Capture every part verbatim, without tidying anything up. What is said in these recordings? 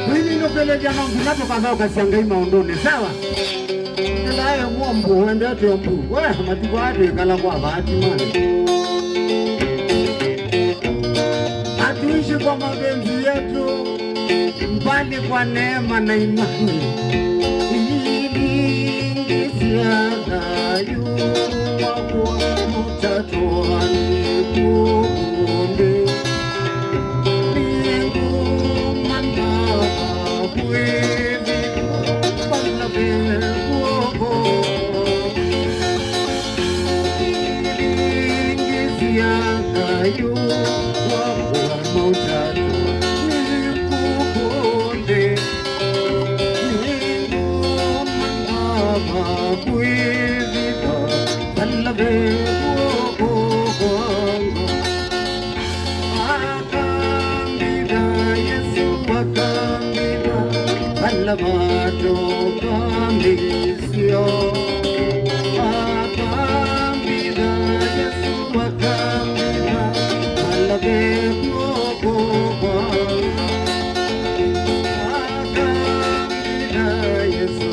Tũiminũkĩlĩlya no nginya tũkathokasya Ngai maũndũnĩ, sawa? Ĩla e mwombu wendete ũmbu, we, matukũ aa twĩkala kwa bahati mwana. Hatuishi kwa mapenzi yetu, bali kwa neema na imani. Ilingisia thayũ wakwa mũtatwa nĩ kũkũndĩ. Nĩngũmantha kwĩthĩwa vala ve kw'oko. Ilingisia thayũ wakwa mũtatwa nĩ kũkũndĩ. Nĩngũmantha kwĩthĩwa vala ve kw'oko kwangwa. Akambitha, Yesũ akambitha, vala vatoka mbĩsyo. Akambitha, Yesũ akambitha, vala ve kw'oko kwakwa. Akambitha, Yesũ.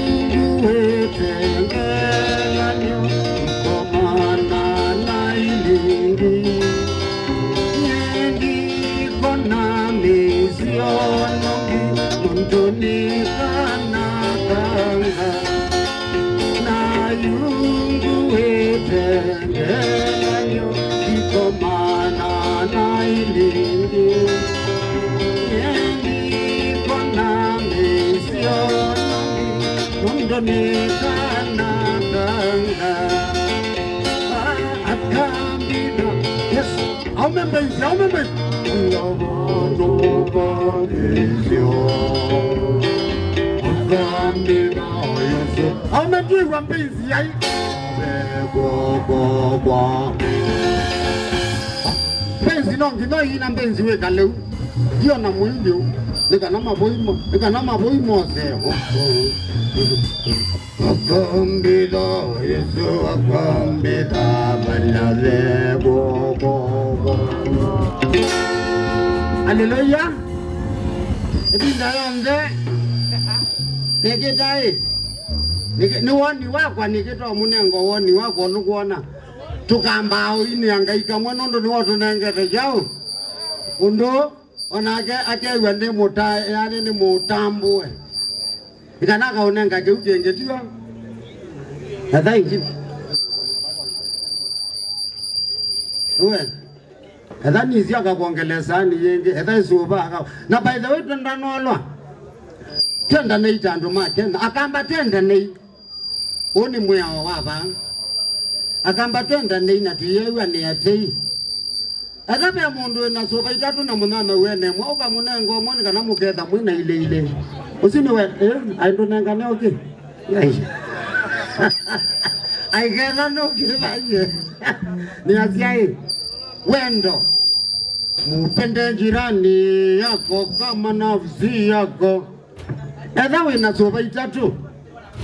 Nayunguĩte ngelany'o, ikomana na ilingi. Nyie ndikona mĩisyo nongi, nũndũ nĩkanakanga. Nayunguĩte ngelany'o, ikomana na ilingi. Nyie ndikona mĩisyo nongi, nũndũ nĩkanakanga. Akambina. Yes. Aume mbenzi, aume mbenzi. Akambina Yesu. Aume ndiwa mbenzi yai. Mbenzi no nginya ina mbenzi wĩka lĩu. Ndiona mũi lĩu. Nĩ kana mavũi mo, nĩ kana mavũi mose. Akambitha Yesu, akambitha malave kũkũkũ. Haleluya. Ĩvinda yonthe nĩkĩtaĩ. Nĩkĩ-, nĩ woni wakwa, nĩkĩta mũnengo woni wakwa ũlũkwona. Tũkambaa ũinĩa Ngai kamwe nũndũ nĩwe ũtũnengete kyaũ. Ũndũ onake akew'a nĩ mũtae, yani nĩ mũtambũe. Nĩ kana akaũnenga kĩu kĩngĩ, tiyo? Etha ĩngĩ. Ũwe. Etha nĩsĩ akakwongelea saani yĩngĩ. Etha ĩsũva aka-, na by the way, twendanolwa. Twendanei ta andũ ma Kenya. Akamba twendanei. Ũũ nĩ mwĩao wa vaa. Akamba twendanei na tũyĩew'anĩa tei. Etha ve mũndũ wĩ na sũva itatũ na mũnyanya wene ĩmwe, ũkamũnenga ũmwe nĩ kana mũketha mwĩ na ilĩ ilĩ. Ũsu nĩwe, eh, aĩ ndũnengane ũkĩ? Ai. Aiketha nũkĩ vaiye. Nĩ asyaĩ, wendo. Mupende jirani yako kama nafsi yako. Etha wĩ na sũva itatũ,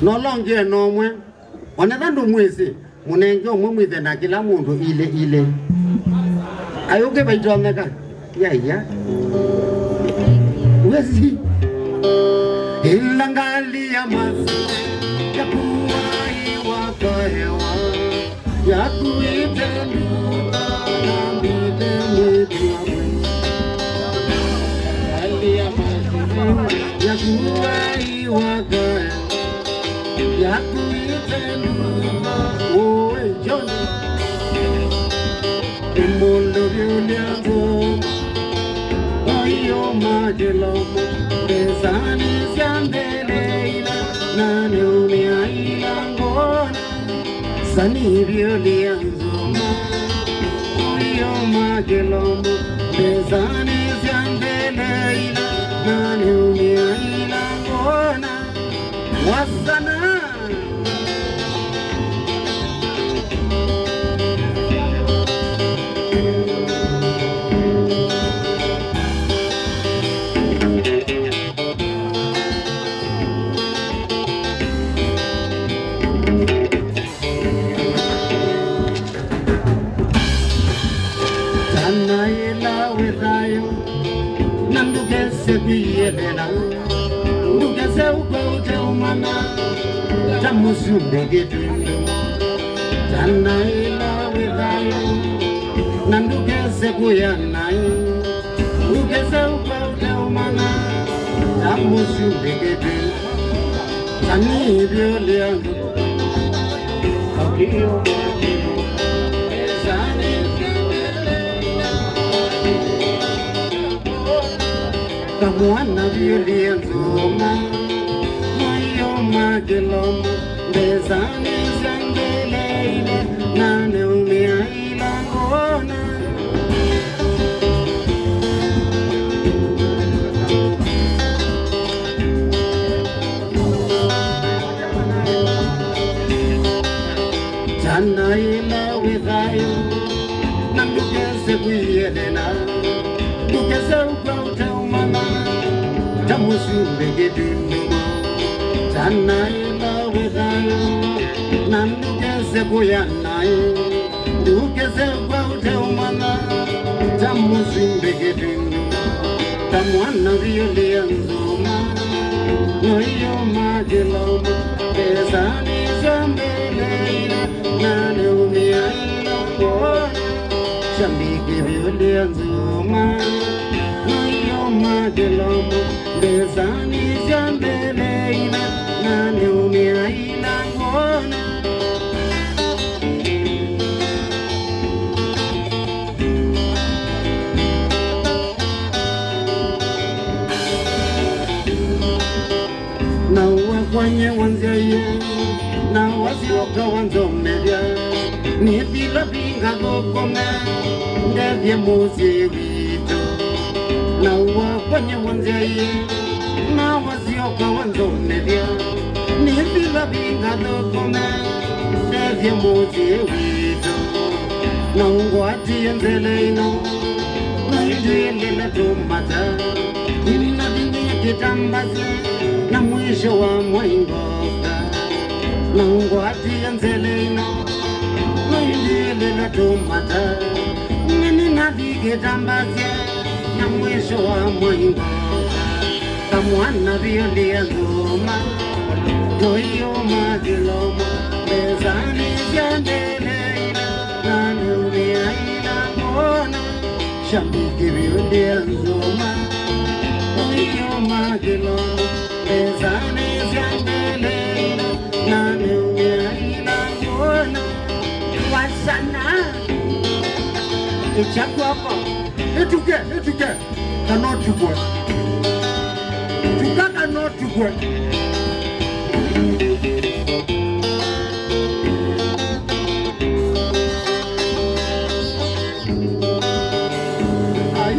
na ũla ũngĩ ena ũmwe, onetha ndũmwĩsĩ, mũnenge ũmwe mwĩthe na kĩla mũndũ ilĩ ilĩ. Ayũkĩ vaitonyeka. Yaiya. Wesi. Ila ngali ya masi ya kuwai wakaewa. Yakuĩte nduka, yambĩte mwĩtĩwa mwe. Alia mazuku, yakuwa iwaka. Yakuĩte nduka, oe John. Ĩmũndũ vyũlya nzũma, oyo makĩlomo, mbesanĩ sya mbeleila, na nĩumĩa ila ngona. Sani vyũlya nzũma, ũyoma kĩlomo, mbesanĩ sya mbeleila, na nĩumĩa ila ngona. Wasana. Tanaĩla wĩ thayũ, na ndũkese kwĩyelela, ndũkese ũkwe ũteũmana, ta mũsumbĩ kĩtundu. Tanaĩla wĩ thayũ, na ndũkese kũya naĩ, ndũkese ũkwe ũteũmana, ta mũsumbĩ kĩtundu. Sani vyũlya nzũma. Kamwana vyũlya nzũma, mayo ma kĩlomo, mbesanĩ sya mbeleile, na nĩumĩa ila ngona. Tanaĩla wĩ thayũ, Wĩyĩanĩla, ndũkese ũkw'a ũteũmanya, ta mũsumbĩ kĩtunduma, tanaĩla wĩ thayũ, na ndũkese kũya naĩ, ndũkese ũkw'a ũteũmanya, ta mũsumbĩ kĩtunduma, ta mwana viũlĩa nzũma, noiyo makĩloma, mbesa nĩsyo mbeleile, na nĩumĩa ila ngwona. Shabiki viũlĩa nzũma, noiyo makĩloma, mbesa nĩsyo mbeleile, na nĩumĩa ila ngwona. Na wakwanye wanzyaie, na wasyoka wanzomethya, nĩthi lavi ngathũkũme, ndethye mũsyĩ witũ. Na wakwanye wanzyaie, na wasyoka wanzomethya, nĩthi lavi ngathũkũme, ndethye mũsyĩ witũ. Na ũngwatie nzele ĩno, na ĩndĩ ĩlĩla tũmata, nĩnavinie kĩtambasya, na mwisho wa mwai ngoka. Na ũngwatie nzele ĩno, na ĩndĩ ĩlĩla tũmata, na nĩnathi kĩtambasya, na mwisho wa mwai ngoka. Kamwana viũlĩa nzũma, noiyo makĩloma, mbesa nĩsyo mbeleile, na nĩumĩa ila ngwona. Shabiki viũlĩa nzũma, noiyo makĩloma, mbesa nĩsyo mbeleile, na nĩumĩa ila ngwona. Wasana, ĩkya kw'oko, ĩtuke, ĩtuke. Kana ũtukwe. Tuka kana ũtukwe. Ai.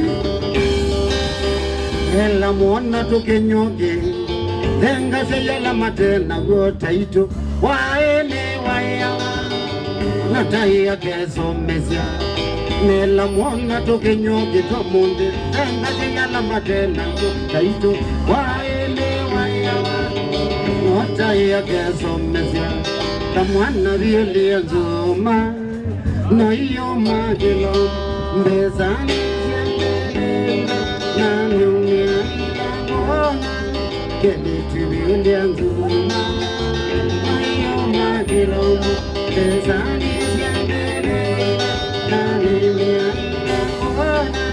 Ela mwana tũkĩnyũkĩ. Thengasya yala mate naw'o taitũ. Waĩ nĩ waĩawa, na taĩ akesomesya. Nela mwona tũkĩnywa kĩtwa mũnthĩ, enga kĩyala mate naku taitũ. Waĩ nĩ waĩawa, no taĩ akesomesya. Ta mwana viũlĩa nzũma, no iyo makĩlo, mbesa nĩ sya mbele, na nĩumĩa ila ngona. Kelĩtu viũlĩa nzũma, maiyo ma kĩlomo, mbesa nĩ sya mbele, na nĩ mĩaina kona.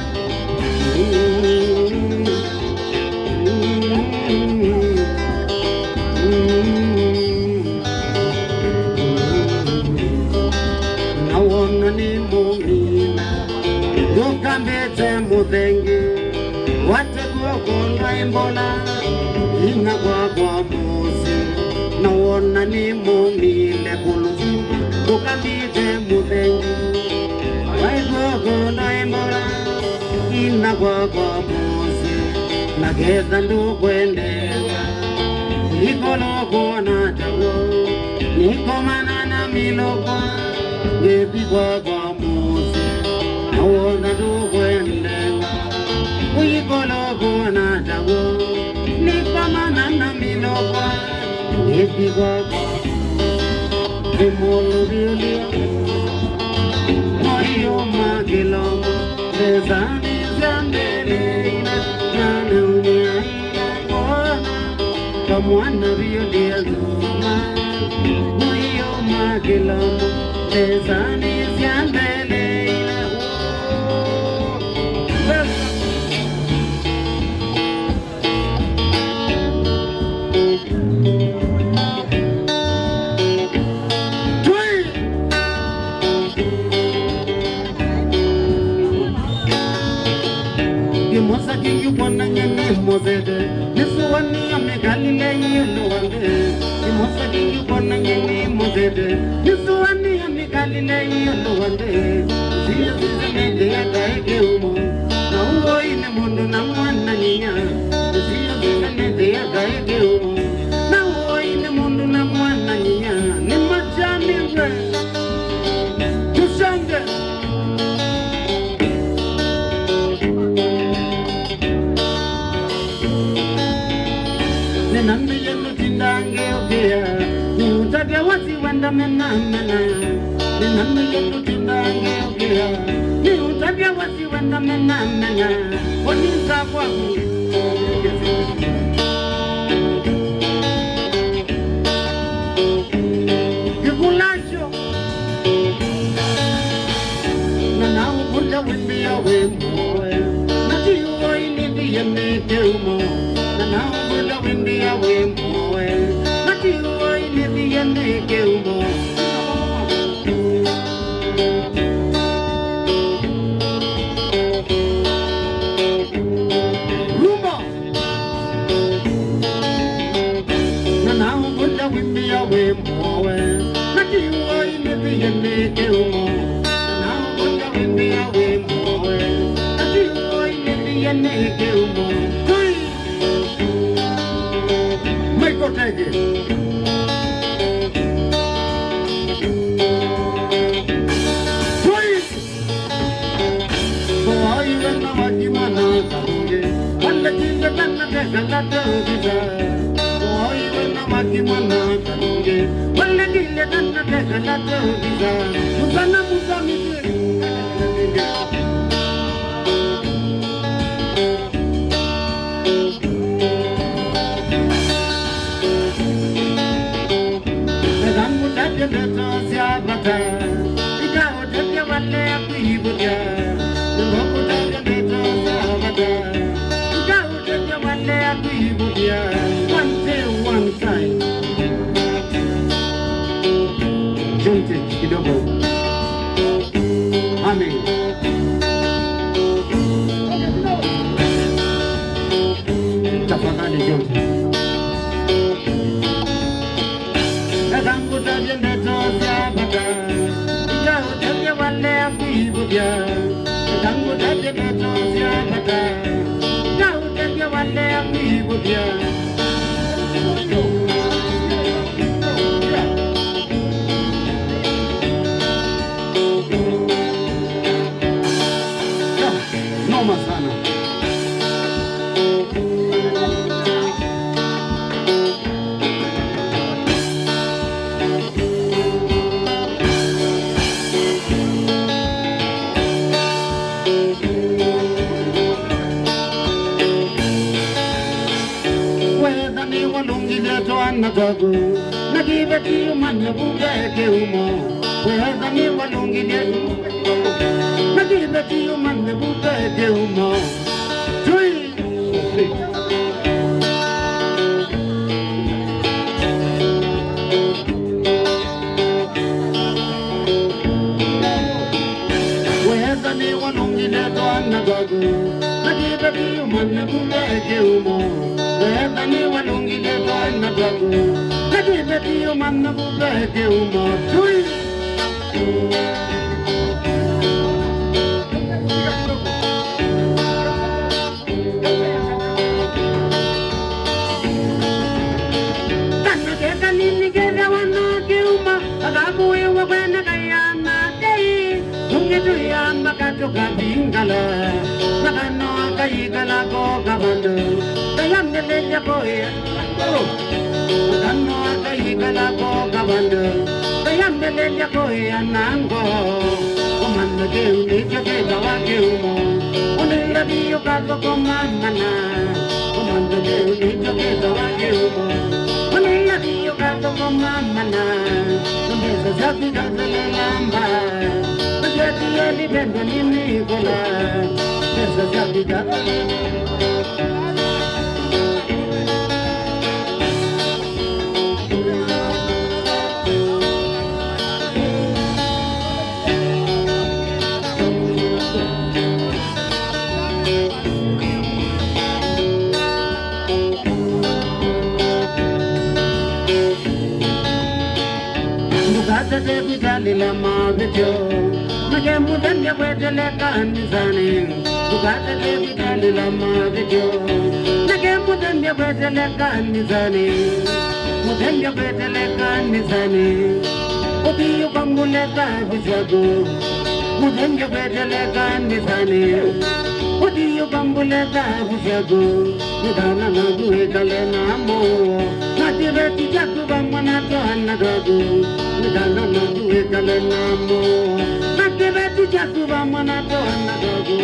Na wona nĩ mũmina, ndũkambĩte mũthengi, wate kw'oko ndwaĩ mbola, ina kwakwa mũsyĩ. Na wona nĩ mũmile kũlũsima, ndũkambĩte mũthengi, waĩ kw'oko ndwaĩ mbola, ina kwakwa mũsyĩ. Na ketha ndũkwendeka, ikolo kwona tawo, nĩkomana na mĩlokwa, ngĩthi kwakwa mũsyĩ, na wona ndũkwendewa, ũikolo kwona tawo, nĩkomana na mĩlokwa, ngĩthi kwakwa. Nĩmũlũvĩlya, maiyo ma kĩlomo, mbesa nĩ sya mbele, na nĩumĩa ila ngona. Kamwana viũlĩa nzũma, maiyo ma kĩlomo, mbesa nĩ sya mbele ila. Twĩ! Kĩmosa kĩngĩ kwonany'a nĩ mosete, nĩsũanĩa mĩkalĩle ĩũlũ wa nthĩ. Kĩmosa kĩngĩ kwonany'a nĩ mosete, nĩsũanĩa mĩkalĩle ĩũlũ wa nthĩ. Nzĩa sisya nĩ nthĩa kaĩ kĩumo, na ũoi nĩ mũndũ na mwana nyinya. Nzĩa sisya nĩ nthĩa kaĩ kĩumo, na ũoi nĩ mũndũ na mwana nyinya. Nĩ makyamĩw'e. Tũsonge. Mena, mena, nĩnamĩie tũtindange ũkĩa. Nĩ ũtavya wasiwe ndamena, mena, kũninza kwaku. Kĩkũlasyo. Na naũkũlya wĩmbĩa wĩ mũoe, na ti ũĩ nĩthĩe nĩ kĩumo. Na naũkũlya wĩmbĩa wĩ mũoe, na ti ũĩ nĩthĩe nĩ kĩumo. Rumba. Na naũkũlya wĩmbĩa wĩ mũoe, na ti ũĩ nĩthĩe nĩ kĩumo. Na naũkũlya wĩmbĩa wĩ mũoe, na ti ũĩ nĩthĩe nĩ kĩumo. Tui! Michael Tege. Tui! Oiwe na wakimana kaunge, wale kinde kana teka la teubiza. Oiwe na wakimana kaunge, wale kinde kana teka la teubiza. Musana musamite. Eka ngũtavye ndeto sya vata, ikaũtethya valea kwĩvũthya. Nĩngũkũtavya ndeto sya vata, ikaũtethya valea kwĩvũthya. One day, one time. Jonte kidogo. Amen. Tafadhali, Jonte. Eka ngũtavye ndeto sya vata, ikaũtethya valea kwĩvũthya. Eka ngũtavye ndeto sya vata, ikaũtethya valea kwĩvũthya. Noma sana. Wetha nĩwalũngilye twana twaku, na kĩveti ũmanye vuke kĩumo. Wetha nĩwalũngilye, na kĩveti ũmanye vuke kĩumo. Tui! Wetha nĩwalũngilye twana twaku, na kĩveti ũmanye vuke kĩumo. Wetha nĩwalũngilye twana twaku, na kĩveti ũmanye vuke kĩumo. Tui! Kana ke kanini kethĩawa na kĩumo, akakũĩwa kwene kaiana kei, ũngĩ tũyamba katũkavingala, makanoa kaikala ko kavandũ, kayambĩlĩlya kũĩa. Makanoa kaikala ko kavandũ, kayambĩlĩlya kũĩa na ngoo. Ũmantha kĩu nĩkyo kĩtawa kĩumo. Ũnĩla viũ kathũkũma mana. Ũmantha kĩu nĩkyo kĩtawa kĩumo. Ũnĩla viũ kathũkũma mana. Na mbesa syaku ikathelela mbaa. Ũsyatieli vendo nini ĩkũla. Mbesa syaku ikathelela. Ndũkatate kwĩtalĩla mavĩtyo, nake mũthenya kweteleka nĩsanĩ. Ndũkatate kwĩtalĩla mavĩtyo, nake mũthenya kweteleka nĩsanĩ. Mũthenya kweteleka nĩsanĩ, ũthi ũkambũle thavu syaku. Mũthenya kweteleka nĩsanĩ, ũthi ũkambũle thavu syaku. Nĩ kana naku wĩkale na mũuo. Na kĩveti kyaku vamwe na twana twaku, nĩ kana naku wĩkale namo. Na kĩveti kyaku vamwe na twana twaku.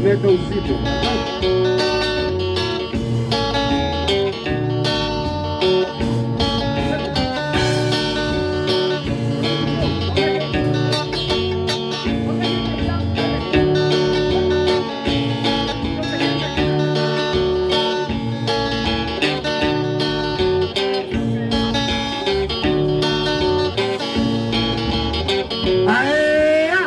Meka uzito. Aea!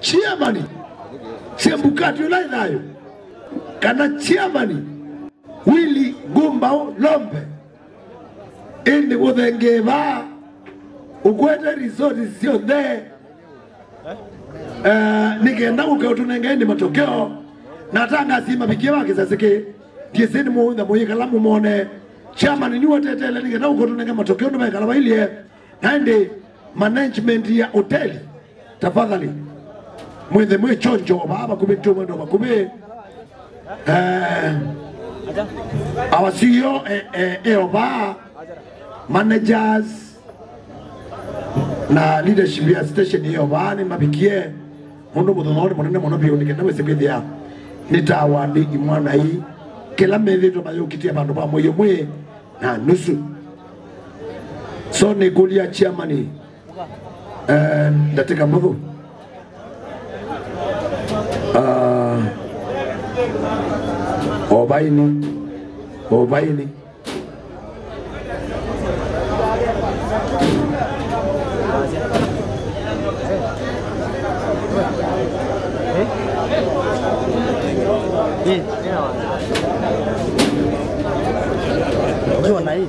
Chairman Chebukati ũla ĩ thayũ, kana chairman Willy Gumbau Lombe, ĩndĩ ũthengee vaa ũkwete resort syonthe, eh, nĩ kenda ũke ũtũnenge ĩndĩ matokeo, na atangaasi mavikie wa kĩsasi kĩ, ndiĩsĩ nĩ mũũtha mũyĩkala mũmone. Chairman nĩwe ũtetele nĩ kenda ũke ũtũnenge matokeo nũvekala vailye. Na ĩndĩ management ya hoteli, tafadhali, mwĩthe mwĩ chonjo vaa vakuvĩ, nĩtũmwenda vakuvĩ. Eh, our C E O, eh, eh, eh, vaa, managers, na leadership ya station ĩyo vaa nĩmavikie, nũndũ mũthenya ũũ nĩ mũnene mũno vyũ, nĩ kenda wĩse kwĩthĩa nĩ ta wandĩ imwana ii, kĩla methĩtwe mayũkĩtye vandũ va mwei ũmwe na nusu. So nĩkũlya chairman, eh, ndatĩka mũthũ. Ah, o vaini, o vaini. Ukiwa na hii,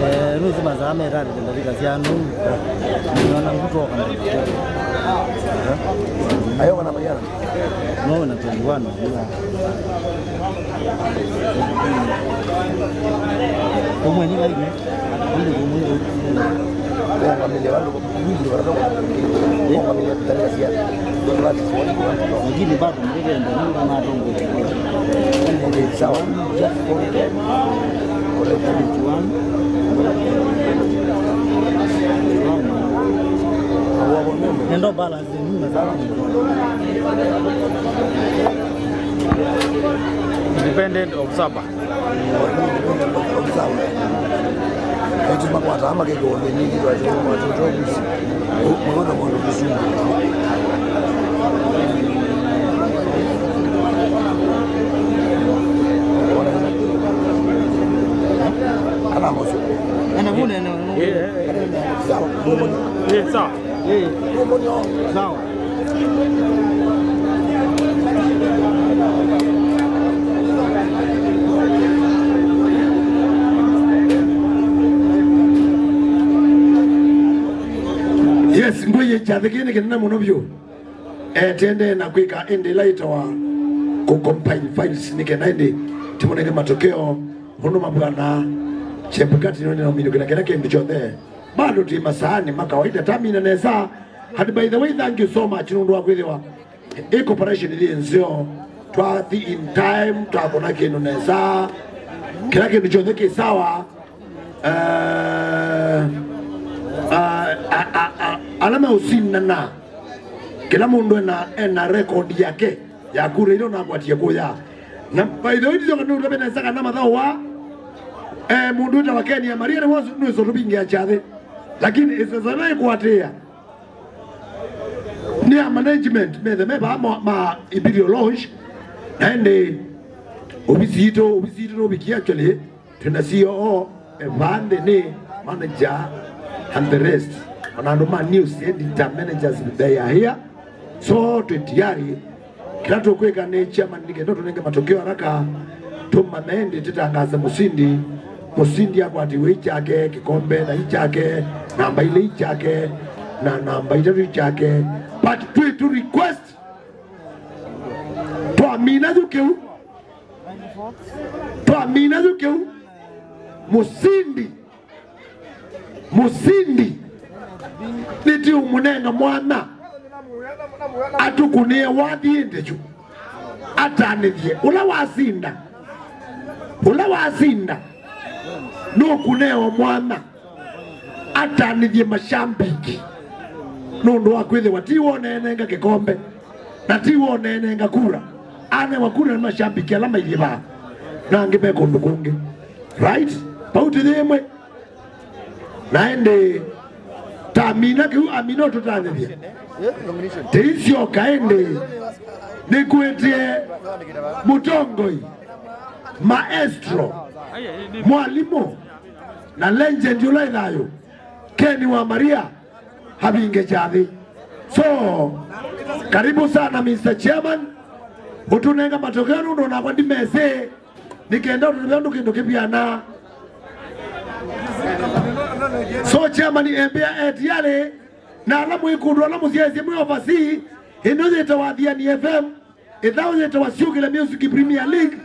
eh, nusu masaa metatu ndarika cia nuu. Niona ngutoka. Ayo wana mayana. No, na twenty-one. Umwe ni laini. Lakini bado mrende ndio kama atongo. Sawa. Nendo balance. Independent observer. Eti makwata ama kiko nini kwa chuma kwa chuma. Mwana mwana kizungu. Ana moso. Ana vune na. Eh, eh, eh. Sawa. Eh, sawa. Eh. Sawa. Yes, ngwĩye kyathĩ kĩĩ nĩ kĩnene mũno vyũ. Eh, tendee na kwĩka ĩndĩ ĩla ĩtawa kũ combine files nĩ kenda ĩndĩ tĩmũnenge matokeo ũndũ mavw'anaa. Chebukati nĩwe nĩnaminũkĩla kĩla kĩndũ kyonthe. Bado twĩ masaanĩ ma kawaida, tamina nesa. And by the way, thank you so much nũndũ wa kwĩthĩwa ĩ cooperation ĩyĩ nzeo. Twathi in time, twakũna kĩndũ nesa. Kĩla kĩndũ kyonthe kĩ sawa. Eh, ah, a, a, a, ala meũsindana, kĩla mũndũ ena, ena record yake ya kura ila ũnakwatie kũya. Na by the way, ndithoka nĩũtave nesa kana mathaũ wa, eh, mũndũ wĩtawa Ken ya Maria nĩwe nĩwĩsa ũtũvingĩa kyathĩ. Lakini ĩsesa ĩla ĩkũatĩĩa nĩ a management methe me vaa ma, ma Imperial Lounge. Na ĩndĩ ovisi yitũ, ovisi yitũ nũvikie actually. Twĩna C O O, eh, vaa nthĩ nĩ manager and the rest. Ona andũ ma news editor, managers, they are here. So twĩ tayari. Kĩla tũkwĩka nĩ chairman nĩ kenda tũnenge matokeo haraka. Tũmanye ĩndĩ tũtangaze mũsindi. Mũsindi akwatiwe ikyake, kĩkombe na ikyake, namba ilĩ ikyake, na namba itatũ ikyake. But twĩ tũ request. Twamina yu kĩu. Twamina yu kĩu, mũsindi, mũsindi, nĩtĩũmũnenga mwanya, atũkũnĩe wathi ĩndĩ yu, atanĩthye. Ũla wasinda, ũla wasinda, nũkũnewa mwanya. Atanĩthye mashambiki, nũndũ wa kwĩthĩwa ti woneenenga kĩkombe, na ti woneenenga kura. Anewa kura nĩ mashambiki ala mailyĩ vaa, na angĩ me kũndũ kũngĩ. Right? Vau tũyĩ ĩmwe. Na ĩndĩ tamina kĩu, amina ũtũtanĩthye. Tĩisyoka ĩndĩ nĩkwĩtie mũtongoi, maestro, mwalimũ, na legend ũla ĩ thayũ, Ken wa Maria, avinge kyathĩ. So, Karibu sana, Mister Chairman. Ũtũnenga matokeo nũndũ onakwa ndimesĩ, nĩ kenda ũtũtavya ũndũ kĩndũ kĩvyana. So, Chairman, embĩa etialĩ, na ala mwĩ kũndũ ala mũsyaĩĩsye mwĩ overseas, ĩno yĩtawa Athiani F M, ĩthaũ yĩtawa Syũkĩle Music Premier League,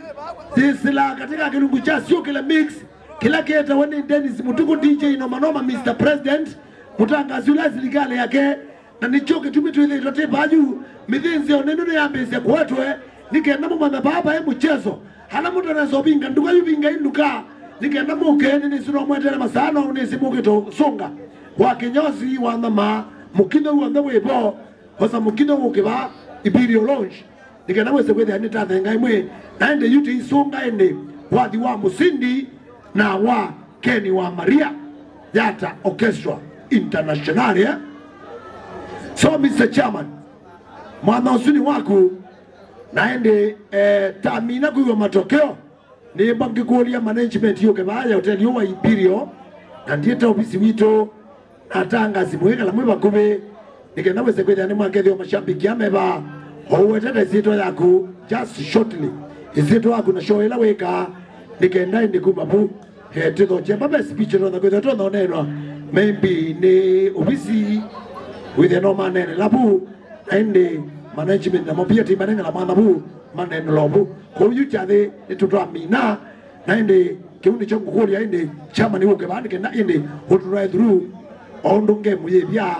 yĩsĩlaa katĩ ka kĩlungu kya Syũkĩle Mix, kĩla kĩetawa nĩ Dennis Mũtukũ, D J Noma Noma, Mister President, mũtangasi ũla silikalĩ yake, na nĩkyo kĩtumi twĩthĩĩtwe twĩ vaa yu. Mĩthĩnzĩo nĩno nĩyambĩĩsye kũetwe, nĩ kenda mũmanya vaa vaĩ mũchezo. Ala mũtanesa ũvinga nduka yu, vingai nduka, nĩ kenda mũke, nĩnĩsĩ no mweteele masaa, no nĩsĩ mũkĩtũsũnga. Wa kĩnyosi, wa nyama, mũkitho w'onthe wĩ vo, osa mũkitho ũkĩva Imperial Lounge, nĩ kenda wĩse kwĩthĩa nĩtathenga ĩmwe, na ĩndĩ yu tĩisũnga ĩndĩ wathi wa mũsindi na wa Ken wa Maria, Yata Orchestra International, eh? So, Mister Chairman, mwanya ũsu nĩ waku, na ĩndĩ, eh, tamina kwĩw'a matokeo, nĩmba ngĩkũlya management yũke vaa ya hoteli ũũ wa Imperial, na ndiĩte ovisi witũ, na atangasi mwĩkala mwĩ vakuvĩ, nĩ kenda wĩse kwĩthĩa nĩmwakethĩwa mashambiki ameva, o ũwetete ĩsyĩtwa yaku, just shortly, ĩsyĩtwa yaku na show ĩla wĩkaa, nĩ kenda ĩndĩ kuma vu, eh, tũthokye mbave speech tũtha kwĩthĩa tũthoneenwa, maybe nĩ ovisi wĩthĩa no maneenela vu, na ĩndĩ management namo pia ti manengela mwana vu, maneenela vu. Kwoou yu kyathĩ nĩtũtwamina, na ĩndĩ kĩu nĩkyo ngũkũlya, ĩndĩ chairman wũke vaa nĩ kenda ĩndĩ ũtũtwae through o ũndũ ngemu yĩvya,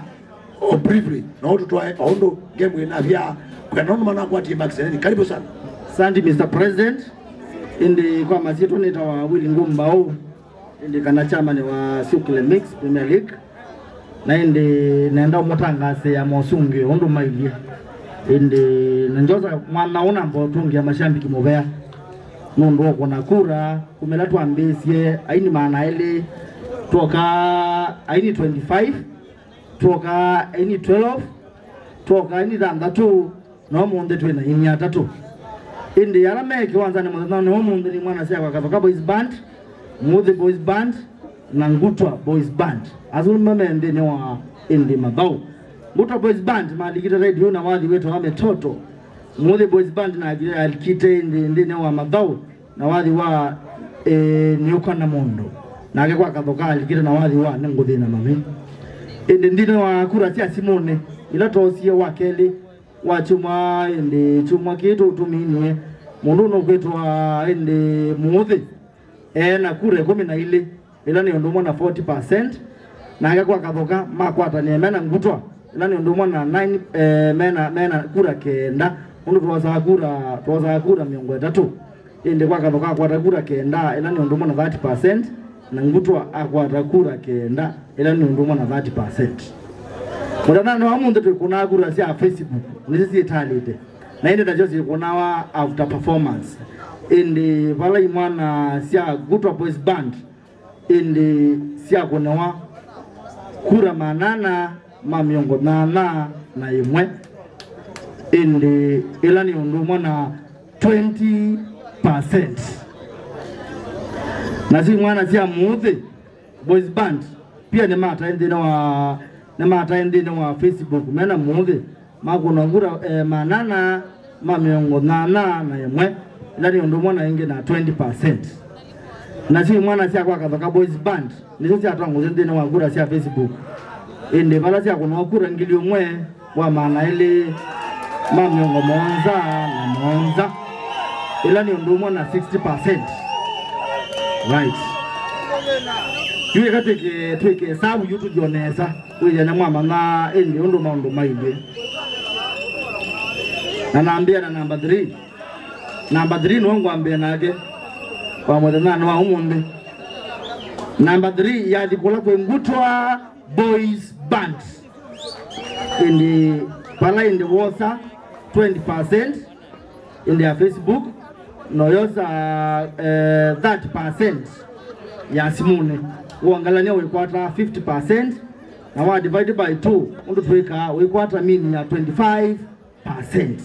o briefly, na ũtũtwae o ũndũ ngemu ĩnavya, kwenda nũndũ manakwatie makiseneni. Karibu sana. Asante, Mister President. Ĩndĩ kwa masyĩtwa nĩtawa Willy Ngumbaũ, ĩndĩ kana chairman wa Syũkĩle Mix Premier League. Na ĩndĩ nenda ũmũtangaasĩa mosũngĩo ũndũ mailyĩ. Ĩndĩ na njosa mwana ũũ namba ũtũngĩa mashambiki mũvea nũndũ wa kũna kura kuma ĩla twambĩĩsye aini maana elĩ, twoka aini twenty-five, twoka aini twelve, twoka aini thanthatũ, na ũmũnthĩ twĩ na aini atatũ. Ĩndĩ ala me kĩwanzanĩ mũthenyanĩ wa ũmũnthĩ nĩ Mwanasya wa Kathoka Boys Band, Mũũthĩ Boys Band, na Ngutwa Boys Band. Asu nĩmo me nthĩnĩ wa ĩndĩ mathaũ. Ngutwa Boys Band malikite redio na wathi wĩtawa Mĩtoto. Mũũthĩ Boys Band nake alikite ĩndĩ nthĩnĩ wa mathaũ na wathi wa, eh, Nĩũka na Mũndũ. Nake kwa Kathoka alikite na wathi wa Nĩngũthĩna Mami. Ĩndĩ nthĩnĩ wa kura sya simũnĩ, ila twoosie wa kelĩ, wa kyumwa, ĩndĩ kyumwa kĩĩ tũtũminie, mũndũ nũkwĩtwa ĩndĩ Mũũthĩ, e na kura ĩkũmi na ilĩ, ĩla nĩ ũndũ ũmwe na forty percent, nake kwa Kathoka makwatanĩe me na Ngutwa, ĩla nĩ ũndũ ũmwe na nine, eh, me na, me na kura kenda, ũndũ twosaa kura, twosaa kura mĩongo ĩtatũ. Ĩndĩ kwa Kathoka akwata kura kenda, ĩla nĩ ũndũ ũmwe na thirty percent, na Ngutwa akwata kura kenda, ĩla nĩ ũndũ ũmwe na thirty percent. Mũthenyanĩ wa ũmũnthĩ twĩkũnaa kura sya Facebook, nĩsyo syĩtalĩte. Na ĩndĩ nasyo syĩkũnawa after performance. Ĩndĩ vala imwana sya Ngutwa Boys Band, ĩndĩ syakũnĩwa kura maana ana ma mĩongo nyanya na ĩmwe, ĩndĩ ĩla nĩ ũndũ ũmwe na twenty percent. Nasyo imwana sya Mũũthĩ Boys Band pia nĩmatae nthĩnĩ wa, nĩmatae nthĩnĩ wa Facebook me na Mũũthĩ makũnwa ngura, eh, maana ana ma mĩongo nyanya na ĩmwe, ĩla nĩ ũndũ ũmwe na ĩngĩ na twenty percent. Nasyo imwana sya kwa Kathoka Boys Band nĩsyo syatongosye nthĩnĩ wa kura sya Facebook, ĩndĩ vala syakũnwa kura ngili ũmwe wa maana elĩ ma mĩongo mũonza na mũonza, ĩla nĩ ũndũ ũmwe na sixty percent. Right. Yu eka twĩke, twĩke savu yu tũthyo nesa. Wĩthĩa nĩmwamanya ĩndĩ ũndũ maũndũ mailyĩ. Na nambĩa na namba three. Namba three nĩwe ngwambĩa nake kwa mũthenyanĩ wa ũmũnthĩ. Namba three yathi kũla kwĩ Ngutwa Boys Band. Ĩndĩ vala ĩndĩ wosa twenty percent ĩndĩ ya Facebook, na ũyosa, eh, thirty percent ya simũnĩ. Wongelany'a wĩkwata fifty percent, na wa divide by two, ũndũ twĩkaa, wĩkwata mean ya twenty-five percent.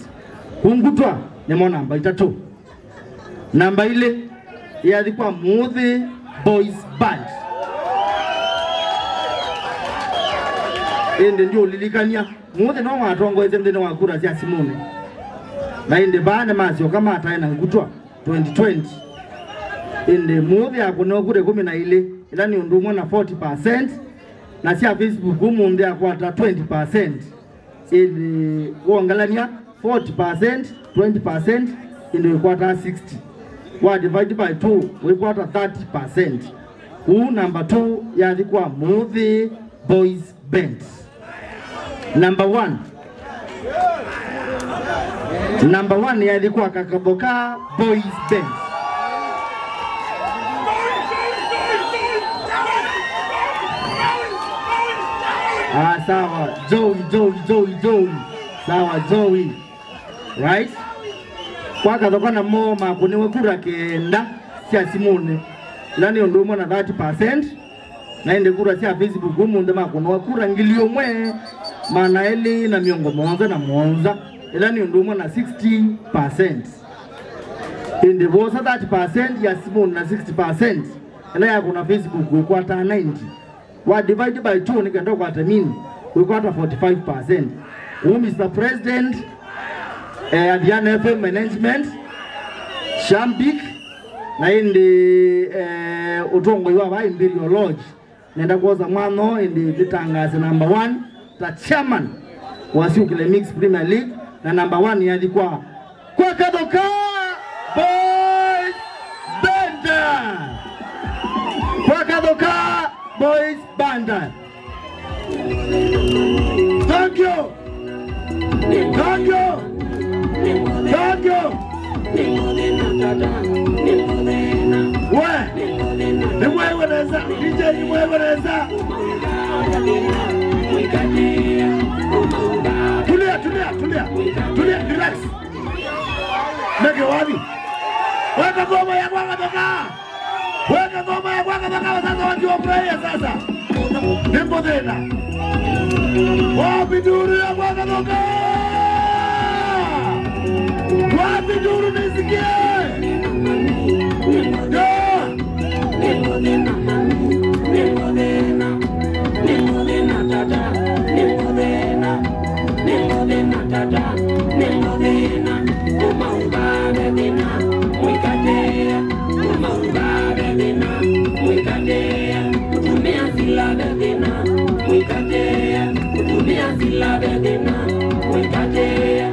Kũu Ngutwa nĩmo namba itatũ. Namba ilĩ yathi kwa Mũũthĩ Boys Band. Ĩndĩ ndiũlilikany'a, Muthĩ no watongoesye nthĩnĩ wa kura sya simũnĩ. Na ĩndĩ vaa nĩmasyoka matae na ngutwa twenty twenty. Ĩndĩ Muthĩ akũniwe kura ĩkũmi na ilĩ, ĩla nĩ ũndũ ũmwe na forty percent, na sya Facebook ũmũnthĩ akwata twenty percent. Ĩndĩ wongelany'a forty percent, twenty percent, ĩndĩ wĩkwataa sixty. Wa divide by two, wĩkwata thirty percent. Kũu number two yathi kwa Muthĩ Boys Band. Number one. Number one yathi kwa Kakathoka Boys Band. Ah, sawa. Joey, Joey, Joey, Joey. Sawa, Joey. Right? Kwa Kathoka namo makũniwe kura kenda sya simũnĩ, ila nĩ ũndũ ũmwe na thirty percent, na ĩndĩ kura sya Facebook ũmũnthĩ makũniwe kura ngili ũmwe maana elĩ na mĩongo mũonza na mũonza, ila nĩ ũndũ ũmwe na sixty percent. Ĩndĩ vosa thirty percent ya simũnĩ na sixty percent ĩla yakũna Facebook ĩkwataa ninety. Wa divide by two nĩ kenda ũkwate mean, wĩkwata forty-five percent. Kũu Mister President, eh, Athiana F M Management, Shambik, na ĩndĩ, eh, ũtongoi wa va Imperial Lodge. Nenda kwosa mwanya ũũ ĩndĩ ndĩtangaase number one ta chairman wa Syũkĩle Mix Premier League, na number one yathi kwa Kwa Kathoka Boys Band. Kwa Kathoka Boys Band. Thank you. Thank you. Thank you. We, nĩmwĩw'e nesa, D J nĩmwĩw'e nesa. Tulia, tulia, tulia. Tulia, relax. Nĩkĩ wathi? Weka ngoma ya Kwa Kathoka. Weka ngoma ya Kwa Kathoka, sasa watu wa furahia sasa. Nĩ mũthĩna. Wapi nduru ya Kwa Kathoka? Wapi nduru nisikie? Yeah. Nĩ mũthĩna mami, nĩ mũthĩna, nĩ mũthĩna tata, nĩ mũthĩna, nĩ mũthĩna tata, nĩ mũthĩna. Kuma ũvave thĩna, mũikatĩĩa. Kuma ũvave thĩna, mũikatĩĩa. Kũtumĩa sila ve thĩna, mũikatĩĩa. Kũtumĩa sila ve thĩna, mũikatĩĩa.